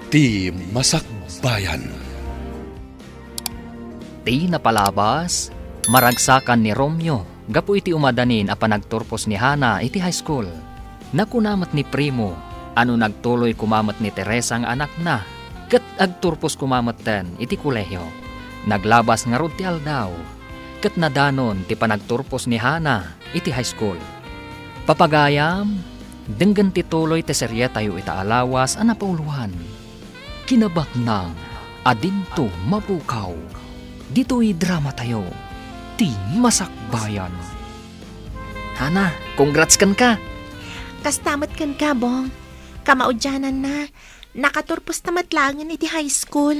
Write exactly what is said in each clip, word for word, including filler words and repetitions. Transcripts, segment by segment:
Ti Masakbayan. Ti napalabas, maragsakan ni Romeo gapu iti umadanin a panagturpos ni Hana iti high school. Nakuna met ni Primo a no nagtuloy koma met ni Teresa nga anakna, ket agturpos koma metten iti kolehio. Naglabas ngarud ti aldaw, ket nadanon ti panagturpos ni Hana iti high school. Papagayam, denggen ti tuloy ti serietayo ita a lawas a napauluan. Kinabaknang a dinto mapukaw. Ditoy dramatayo, Ti Masakbayan. Hana, congrats kenka! Kasta met kenka, Bong. Kamaudiananna, nakaturposta met laengen iti high school.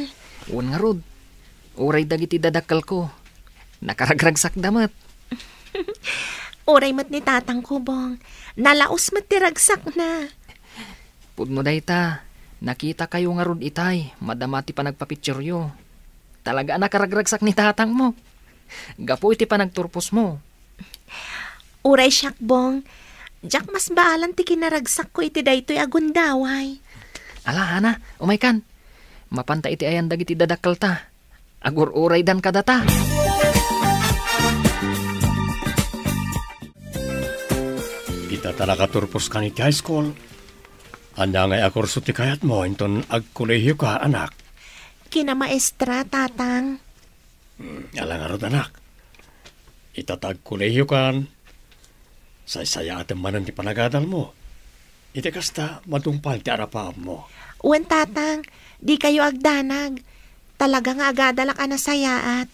Wen ngarud, uray dagiti dadakkelko, nakaragragsakda met. Uray met ni tatangko, Bong. Nalaos met ti ragsakna. Pudno dayta, nakitakayo ngarud itay, madama ti panagpapicturyo. Talaga a nakaragragsak ni tatangmo. Gapu iti panagturposmo. Uray siak, Bong. Diak masbaalan ti kinaragsakko iti daytoy a gundaway. Ala, Hana, umaykan. Mapanta iti ayan dagiti dadakkelta. Agur-uraydan kadata. Ita ta nakaturposkan iti high school, ania ngay a kurso ti kayatmo inton agkolehioka, anak? Kinamaestra, tatang. Hmm, ala ngarud, anak. Ita ta agkolehiokan, saysayaatem manen ti panagadalmo. Iti kasta, matungpal ti arapaapmo. Wen, tatang, dikayo agdanag. Talaga nga agadalak a nasayaat.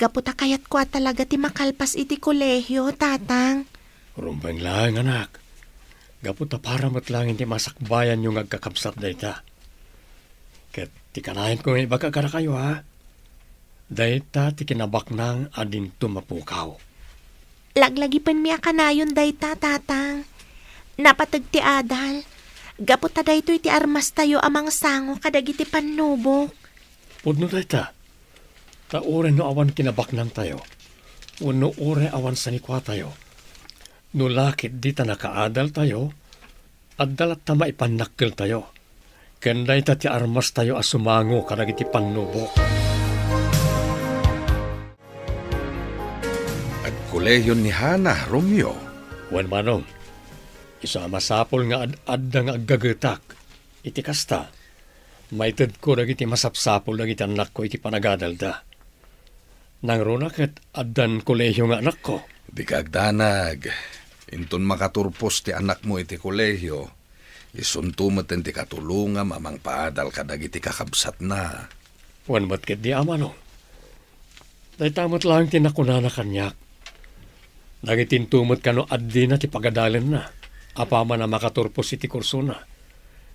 Gapu ta kayatko a talaga ti makalpas iti kolehio, tatang. Rumbeng laeng, anak. Gapu ta para met laeng iti masakbayanyo nga agkakabsat dayta. Ket ti kanayon ko nga ibaga kadakayo, ha? Dayta ti kinabaknang a dinto mapukaw. Laglagipenmi a kanayon dayta, tatang. Napateg ti adal. Gapu ta daytoy ti armastayo a mangsango kadagiti pannubok. Pudno dayta. Ta uray no awan kinabaknangtayo, wenno uray awan sanikuatayo, no la ket dita nakaadaltayo, adda latta maipannakkeltayo. Ken dayta ti armastayo a sumango kadagiti pannubok. Agkolehion ni Hana, Romeo. Wen, Manong, isu a masapul nga ad-adda nga aggagetak. Iti kasta, maitedko dagiti masapsapul dagiti annakko iti panagadalda. Nangruna ket addan kolehio nga anakko. Dika agdanag. Inton makaturpos ti anakmo iti kolehio, isunto met ti katulongam a mangpaadal kadagiti kakabsatna. Wen met ketdi, Manong. Dayta met laeng ti nakunana kaniak. Nangitinto met kano addina ti pagadalenna, apaman a makaturpos iti kursona,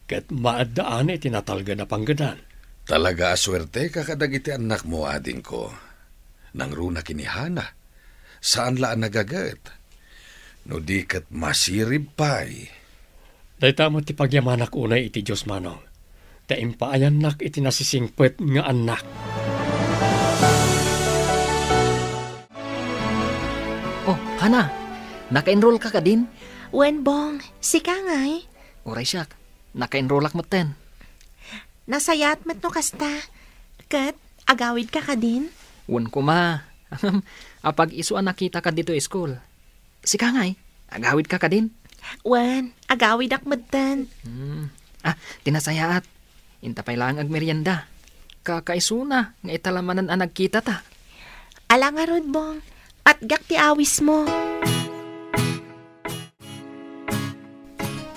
ket maaddaanna iti natalged a panggedan. Talaga a suerteka kadagiti annakmo, adingko. Nangruna ken ni Hana, saan la a nagaget. No di ket masirib pay. Dayta met ti pagyamanak unay iti Dios, Manong, ta impaayannak iti nasisingpet nga annak. Oh, Hana, naka-enroll ka kadin? Wen, Bong, sika ngay? Uray siak, naka-enrollak metten. Nasayaat met no kasta. Ket, agawid ka kadin? Wen koma. Apag-isu a nakitaka ditoy school. Sika ngay, agawid ka kadin? Wen, agawidak metten. Hmm. Ah, ti nasayaat. Inta pay laeng agmerienda. Kakaisuna nga ita la manen a nagkitata. Ala ngarud, Bong. Patgak ti awismo.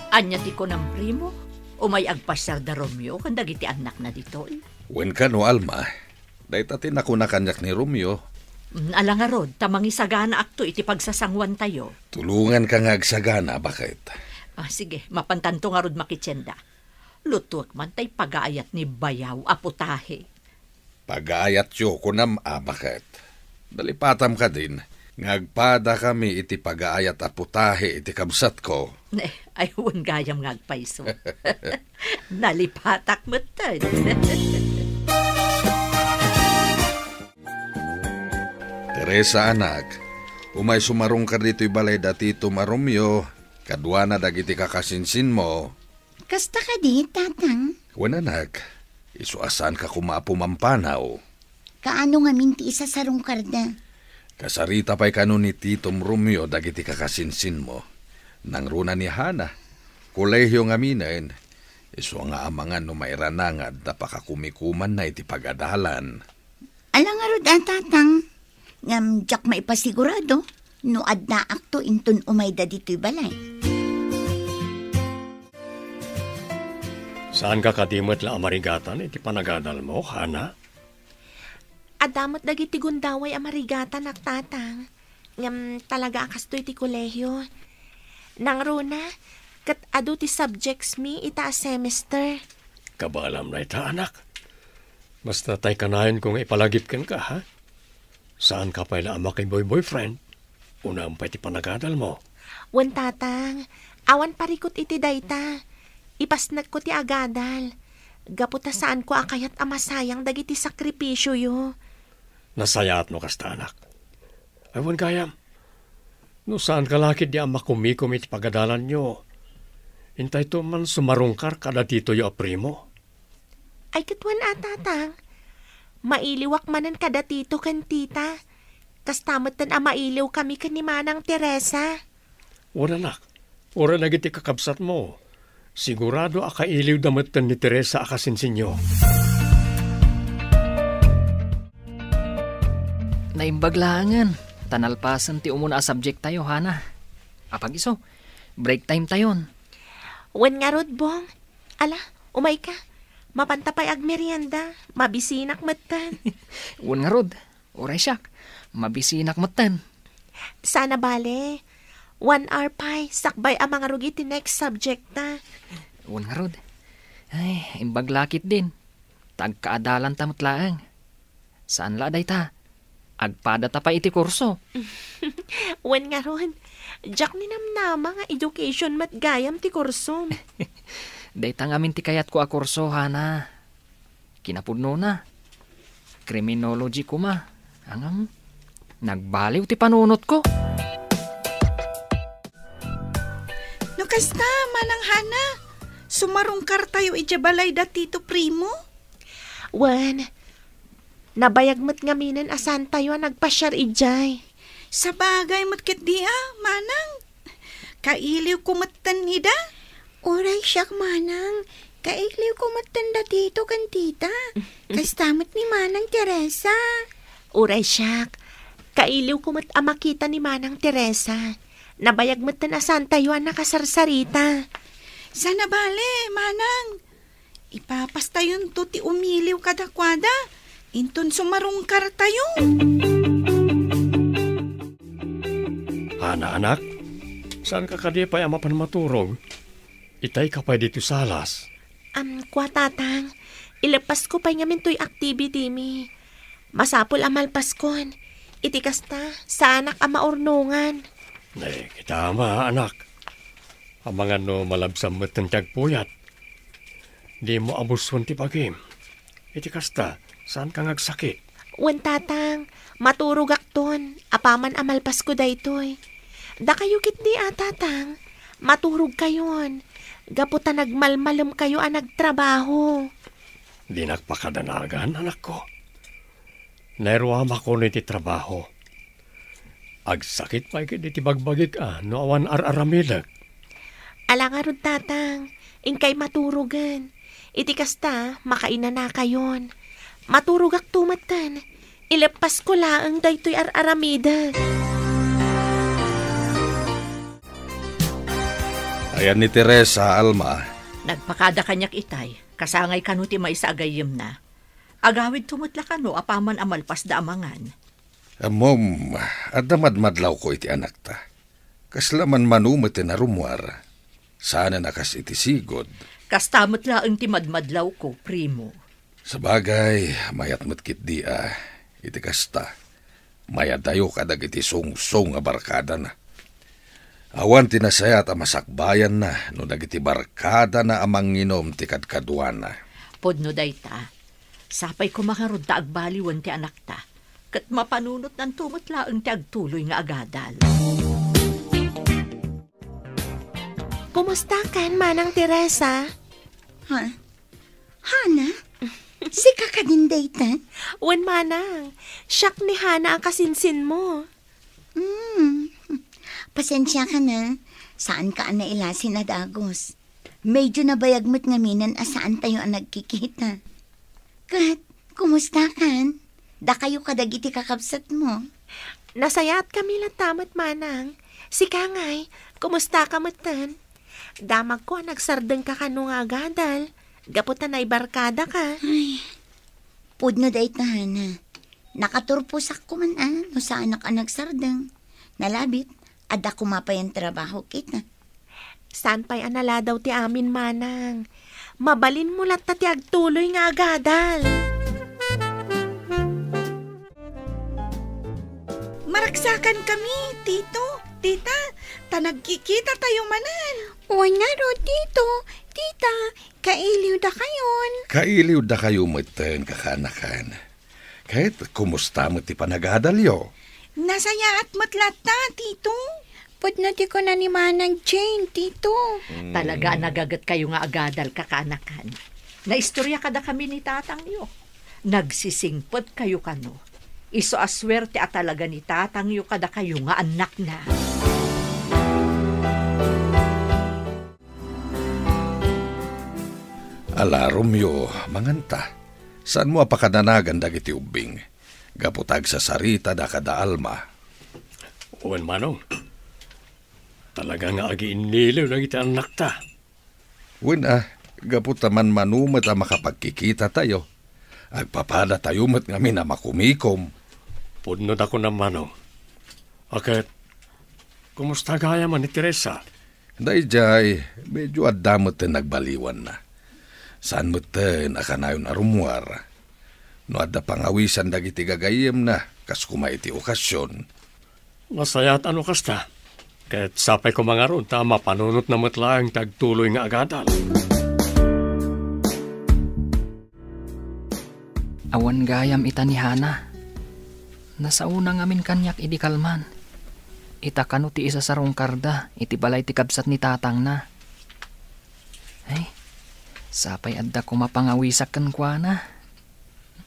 Ania ti kunam, Primo? Umay agpasiar da Romeo ken dagiti annakna ditoy? Wen kano, Alma. Dayta ti nakuna kaniak ni Romeo. Mm, ala ngarud, ta mangisaganaakto iti pagsasanguantayo. Tulonganka nga agsagana, baket. Ah, sige, mapantanto ngarud makitienda. Lutuek man tay pagaayat ni bayaw a putahe. Pagaayatyo, kunam a, baket. Nalipatam kadin nga agpadakami iti pagaayat a putahe iti kabsatko. Ne, ay, wen gayam nga agpayso. Nalipatak metten. Teresa, anak, umay sumarungka ditoy balay da Tito a Romeo, kaduana dagiti kakasinsinmo. Kasta kadi, Tatang? Wen, anak. Isu a saanka koma a pumampanaw. Kaano ngamin ti isasarungkarda? Kasarita pay kano ni Titom Romeo dagiti kakasinsinmo. Nangruna ni Hana, kolehiyo ngaminen, isu nga amangan no mairanangad ta pakakumikumanna iti pagadalan. Ala ngarud a, Tatang, ngem diak maipasigurado no addaakto inton umayda ditoy balay. Saanka kadi met la a marigatan iti panagadalmo, Hana? Adda met dagiti gundaway a marigatanak, Tatang. Ngem talaga a kastoy ti kolehiyo. Nangruna, ket adu ti subjects mi ita a semester. Kabaelam dayta, anak. Basta tay kanayonko nga ipalagip kenka, ha? Saanka pay la a makiboy-boyfriend? Unaem pay ti panagadalmo. Wen, Tatang, awan parikut iti dayta. Ipasnekko ti agadal. Gapu ta saanko a kayat a masayang dagiti sakripisioyo. Nasayaat no kasta, anak. Ay, wen gayam, no saanka la ketdi a makumikom iti pagadalanyo, intayto man sumarungkar kada titoyo a primo. Ay, ket wen a, Tatang. Mailiwak manen kada tito ken tita. Kasta metten a mailiwkami ken ni Manang Teresa. Wen, anak, uray dagiti kakabsatmo, sigurado a kailiwda metten ni Teresa a kasinsinyo. Naimbag laengen, ta nalpasen ti umuna a subject tayo, Hana. Apag isu, break time tayon. Wen ngarud, Bong. Ala, umayka. Mapanta pay agmerienda. Mabisinak metten. Wen ngarud, uray siak. Mabisinak metten. Sana bale. One hour pay, sakbay a mangrugit ti next subject ta. Wen ngarud. Ay, imbag la ketdin. Ta agkaadalanta met laeng. Saan la dayta? Agpadata pay iti kurso. Wen ngarud, diak ninamnama nga education met gayam ti kursom. Dayta ngamin ti kayatko a kurso, Hana. Kinapudnona, criminology koma. Ngem, nagbaliw ti panunotko. No kasta, Manang Hana, sumarungkartayo idiay balay da Tito Primo? Wen, nabayag met ngaminen a saantayo a nagpasiar idiay. Sabagay met ketdi a, Manang. Kailiwko metten ida. Uray siak, Manang. Kailiwko metten da Tito ken Tita. Kasta met ni Manang Teresa. Uray siak. Kailiwko met a makita ni Manang Teresa. Nabayag metten a saantayo a nakasarsarita. Sana bale, Manang. Ipapastayonto ti umiliw kadakuada, inton sumarungkartayo. Hana, anak, saanka kadi pay a mapan maturog? Itayka pay ditoy salas. Am, kua, Tatang, ileppasko pay ngamin toy activity mi. Masapul a malpaskon. Iti kasta, saanak a maurnongan. Ay, kita ama, anak. Amangan no malabsam metten ti agpuyat. Dimo abuson ti bagim. Iti kasta, saanka nga agsakit? Wen, Tatang, maturogakton, apaman a malpasko daytoy. Dakayo ketdi a, Tatang, maturogkayon, gapu ta nagmalmalemkayo a nagtrabaho. Dinak pakadanagan, anakko. Nairuamakon iti trabaho. Agsakit pay ketdi ti bagbagik a no awan ar-aramidek. Ala ngarud, Tatang, inkay maturogen. Iti kasta, makainanakayon. Maturogakto metten. Ileppasko laeng daytoy ar-aramidek. Ayan ni Teresa, Alma. Nagpakada kaniak itay, kasangay kano ti maysa a gayyemna. Agawidto met la kano apaman a malpasda a mangan. Ammom, adda madmadlawko iti anakta. Kasla manmano met ti narummuar. Saanen a kas iti sigud. Kasta met laeng ti madmadlawko, Primo. Sabagay, mayat met ketdi a. Iti kasta, mayadayo kadagiti sungsong a barkadana. Awan ti nasayaat a masakbayanna no dagiti barkadana a manginum ti kadkaduana. Pudno dayta. Sapay koma ngarud ta agbaliwen ti anakta, ket mapanunotnanto met laeng ti agtuloy nga agadal. Kumustakan, Manang Teresa? Ha? Hana? Sika kadin dayta? Wen, manang. Siak ni Hana a kasinsinmo. Hmm. Pasensiaka na. Saanka a nailasin a dagus. Medyo nabayag met ngaminen a saantayo a nagkikita. Ket, kumustakan? Dakayo kadagiti kakabsatmo? Nasayaatkami latta met, manang. Sika ngay, kumustaka metten? Damagko a nagsardengka kano nga agadal, gapu ta naibarkadaka. Ay, pudno dayta, Hana. Nakaturposak koma a no saanak a nagsardeng. Nalabit, adda koma pay a trabaho kita. Saan pay a naladaw ti amin, manang. Mabalinmo latta ti agtuloy nga agadal. Maragsakankami, tito, tita, ta nagkikitatayo manen. Wen ngarud, tito, tita, kailiwdakayon. Kailiwdakayo metten, kakaanakan. Ket kumusta met ti panagadalyo? Nasayaat met latta, tito. Pudno ti kuna ni Manang Jane, tito. Hmm. Talaga a nagagetkayo nga agadal, kakaanakan. Naistorya kadakami ni tatangyo. Nagsisingpetkayo kano. Isu a suerte a talaga ni tatangyo kadakayo nga annakna. Ala, Romeo, manganta. Saanmo a pakananagan dagiti ubbing? Gapu ta agsasaritada kada Alma. Wen, manong. Talaga nga agiinniliw dagiti annakta. Wen a, gapu ta manmano met a makapagkikitatayo. Agpapadatayo met ngamin a makumikom. Pudno da kunam, manong. A ket, kumusta gayam ni Teresa? Daydiay, medyo adda metten nagbaliwanna. Saan metten a kanayon a rummuar. No adda pangawisan dagiti gagayyemna, kas koma iti okasion. Nasayaat a no kasta. Ket sapay koma ngarud ta mapanunotna met laeng ti agtuloy nga agadal. Awan gayam ita ni Hana. Nasaona ngamin kaniak idi kalman. Ita kano ti isasarungkarda iti balay ti kabsat ni tatangna. Ay, sapay adda koma pangawisak kenkuana.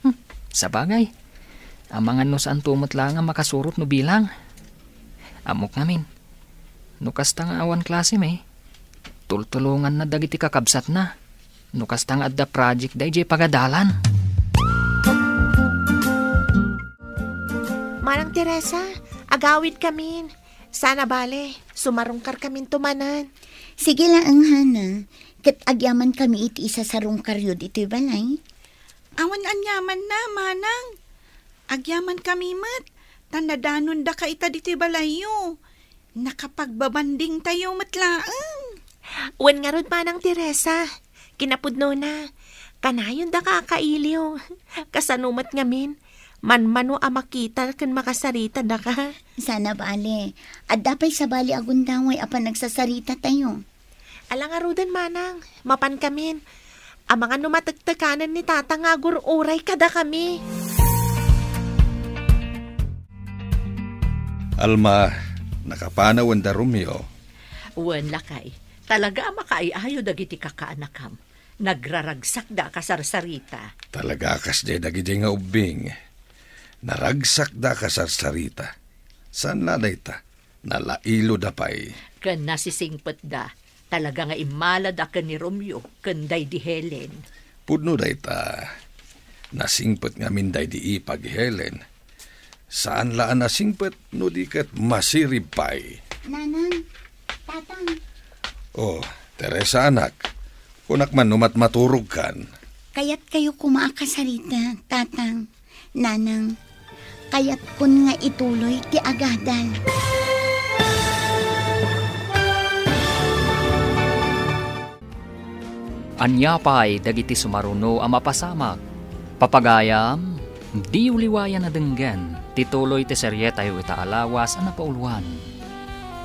Hmm, sabagay. Amangan no saanto met laeng a makasurot no bilang. Ammok ngamin. No kasta nga awan klasem, tultulonganna dagiti kakabsatna. No kasta nga adda project daydiay pagadalan. Manang Teresa, agawidkamin. Saan a bale, sumarungkarkaminto manen. Sige laeng, Hana. Ket agyamankami iti isasarungkaryo ditoy balay. Awan aniamanna, manang. Agyamankami met, ta nadanondaka ita ditoy balayyo. Nakapagbabandingtayo met laeng. Wen ngarud, Manang Teresa, kinapudnona, kanayondaka a kailiw. Kasano met ngamin, manmano a makita ken makasaritadaka. Saan a bale, adda pay sabali a gundaway a panagsasaritatayo. Ala ngaruden, manang, mapankamin. Amangan no matektekanen ni tata nga agur-uray kadakami. Alma, nakapanaw wen da Romeo? Wen, lakay. Talaga a makaay-ayo dagiti kakaanakam. Nagraragsakda a kasarsarita. Talaga a kasdiay dagidiay nga ubbing. Naragsakda a kasarsarita. Saan la dayta? Nalailoda pay. Ken nasisingpetda. Talaga nga immalada ken ni Romeo ken daydi Helen. Pudno dayta. Nasingpet ngamin daydi ipag Helen. Saan la a nasingpet no di ket masirib pay. Nanang, Tatang. Oh, Teresa anak, kunak man no matmaturogkan. Kayatkayo koma a kasarita, Tatang. Nanang, kayatkon nga ituloy ti agadal. Ania pay dagiti sumaruno a mapasamak? Papagayam, diyo liwayan a denggen ti tuloy ti serietayo ita a lawas a napauluan,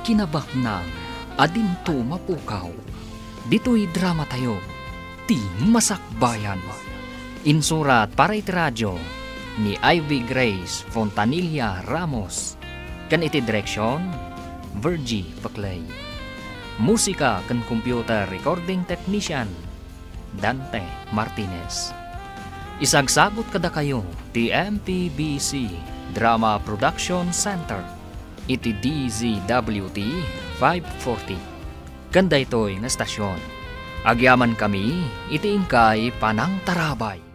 Kinabaknang a Dinto Mapukaw. Ditoy dramatayo, ti Masakbayan. Insurat para iti radio ni Ivy Grace Fontanilla Ramos, ken iti direksion, Virgie Peclay. Musika ken computer recording technician, Dante Martinez. Isagsagutko kadakayo ti M P B C Drama Production Center iti D Z W T five forty. Ken daytoy nga estasion, agyamankami iti inkay panangtarabay.